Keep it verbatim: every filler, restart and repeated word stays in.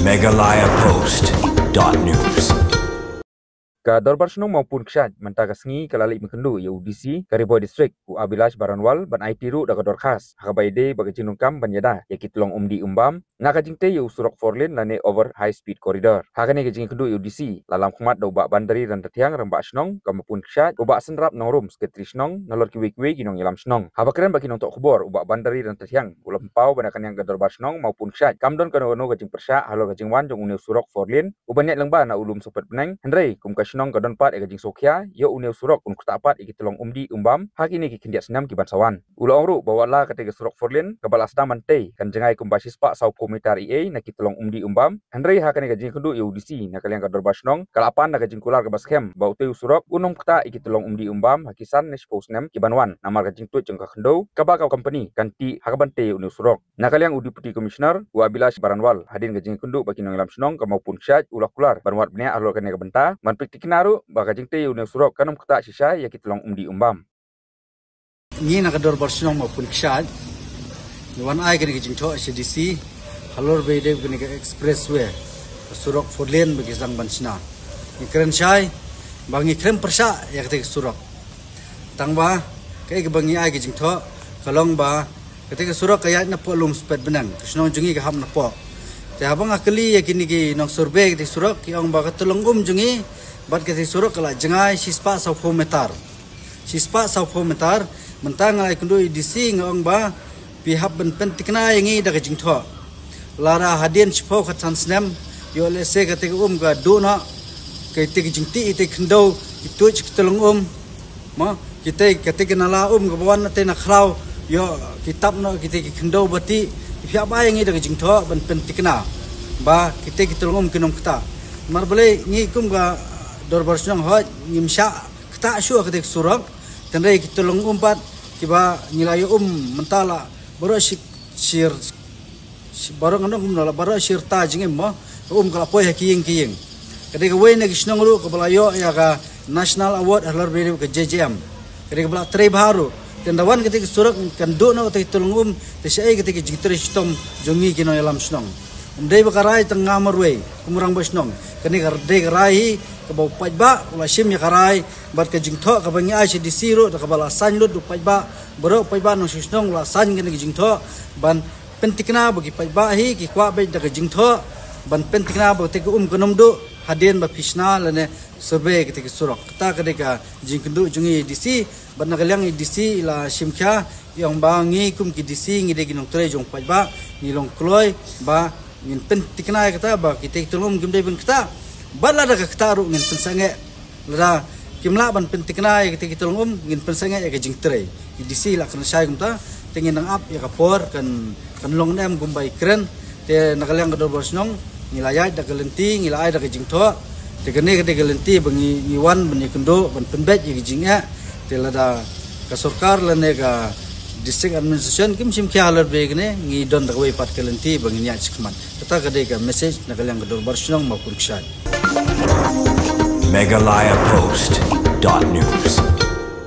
Meghalaya Post dot news. Ka Dorbar Shnong Mawpun Kshaid mynta ka sngi ka la leit mynkynduh ïa u D C ka Ri Bhoi District, u Abhilash Baranwal, ban aiti ruh da ka dorkhas ha kaba ïadei bad ka jingdonkam ban ïada ïa ki tyllong umdih umbam na ka jingtei ïa u surok four lane lane over high speed corridor. Ha kane ka jingïakynduh ïa u D C la lam khmat da u Bah Bandari Rantathiang, Rangbah Shnong ka Mawpun Kshaid, u Bah Synrap Nongrum, Secretary Shnong, nalor kiwei kiwei ki nongïalam shnong. Haba kren bad ki nongthoh khubor, u Bah Bandari Rantathiang u la pynpaw ba na ka liang ka Dorbar Shnong Mawpun Kshaid kam don kano kano ka jingpyrshah halor ka jingwan jong une u surok four lane uban ïaid lyngba na u Lum Sopet Bneng, hynrei kum ka shnong ka don pat ïa ka jingsngewkhia ïa une u surok un ktah pat ïa ki tyllong umdih umbam ha kine ki khyndiat snem ki ban sa wan. U la ong ruh ba wat la katei ka surok four lane kaba la sdang ban tei kan jngai kumba shispah sawphew meter eiei na ki tyllong umdih umbam, hynrei ha kane ka jingïakynduh ïa u D C na ka liang ka Dorbar Shnong ka la pan da ka jingkular kaba skhem ba utei u surok un ym ktah ïa ki tyllong umdih umbam ha ki san ne shiphew snem ki ban wan, namar ka jingtuid jong ka khyndew kaba ka company kan tih ha kaban tei ïa une u surok. Na ka liang u Deputy Commissioner, u Abhilash Baranwal, hadien ka jingïakynduh bad ki nongïalam shnong ka Mawpun Kshaid, u la kular ban wad bniah halor kane ka bynta ban peit thikna ruh ba ka jingtei ïa une u surok kan ym ktah shisha ïa ki tyllong umdih umbam. Ngi na ka Dorbar Shnong Mawpun Kshaid ngi wan ai kane ka jingthoh sha D C halor ba ïadei bad kane ka expressway, ka surok four lane ba ki sdang ban shna. Ngi kren shai ba ngi khlem pyrshah ïa katei ka surok. Tang ba kaei kaba ngi ai ka jingthoh ka long ba katei ka surok ka ïaid napoh Lum Sopet Bneng, ka shnong jong ngi ka hap napoh. Te haba nga kylli ïa kine ki nongsurvey katei ka surok, ki ong ba ka tyllong um jong ngi bad katei ka surok ka la jngai shispah sawphew meter. Shispah sawphew meter. Mynta nga la ïakynduh ïa u D C, nga ong ba phi hap ban pynthikna ïa ngi da ka jingthoh. Lada hadien shiphew khatsan snem, ïoh lehse katei ka um ka duh noh, katei ka jingtih, katei ka khyndew, ki tuid ki tyllong um, mo, katei, katei ka nala um kaba wan na tei na khlaw, ïoh ki tap noh katei ka khyndew ba tih. Phi hap ai ïa ngi da ka jingthoh ban pynthikna ba katei ki tyllong um kin ym ktah. Namar balei ngi kum ka Dorbar Shnong hooid ngim shah ktah shuh katei ka surok, hynrei ki tyllong um pat kiba ngi la ïoh um mynta la baroh shi, shir, shi, baroh ngan ong kumno, la baroh shirta jingim, mo, ka um ka la poi ha ki ïing ki ïing. Ka dei kawei na ki shnong ruh kaba la ïoh ïa ka National Award halor ba ïadei bad ka J J M. Ka dei kaba la trei bha ruh. Te ynda wan katei ka surok kan duh noh katei ka tyllong um, te shaei katei ka jingtrei shitom jong ngi ki nongïalam shnong? Ym dei ba ka rai tang nga marwei kum u rangbah shnong. Kane ka dei ka rai hi kaba u paidbah u la shim ïa ka rai bad ka jingthoh kaba ngi ai sha D C ruh da kaba la sign lut da u paidbah. Baroh u paidbah nongshong shnong u la sign kane ka jingthoh ban pynthikna ba ki paidbah hi ki kwah beit da ka jingthoh ban pynthikna ba katei ka um kan ym duh hadien ba phi shna lane survey katei ka surok. Kata ka dei ka jingïakynduh jong ngi ïa u D C. Bad na ka liang ïa u D C i la shim khia, i ong ba ngi kum ki D C ngi dei ki nongtrei jong u paidbah, ngi long kloi ba ngin pynthikna ïa kata ba kitei ki tyllong um kim dei ban ktah. Bad lada ka ktah ruh ngin pynsangeh. Lada kim lah ban pynthikna ïa kitei ki tyllong um ngin pynsangeh ïa ka jingtrei. Ki D C la kren shai kumta, te ngin nang ap ïa ka por kan, kan long ne em kumba i kren. Te na ka liang ka Dorbar Shnong ngi la ïaid da ka lynti, ngi la ai da ka jingthoh. Te kane ka dei ka lynti ba ngi, ngi wan ban ïakynduh ban pynbeit ïa ka jingeh. Te lada ka sorkar lane ka district administration kim shim khia halor ba ïa kane, ngi don da kawei pat ka lynti ba ngin ïaid shakhmat. Kata ka dei ka message na ka liang ka Dorbar Shnong Mawpun Kshaid. Meghalaya Post dot news.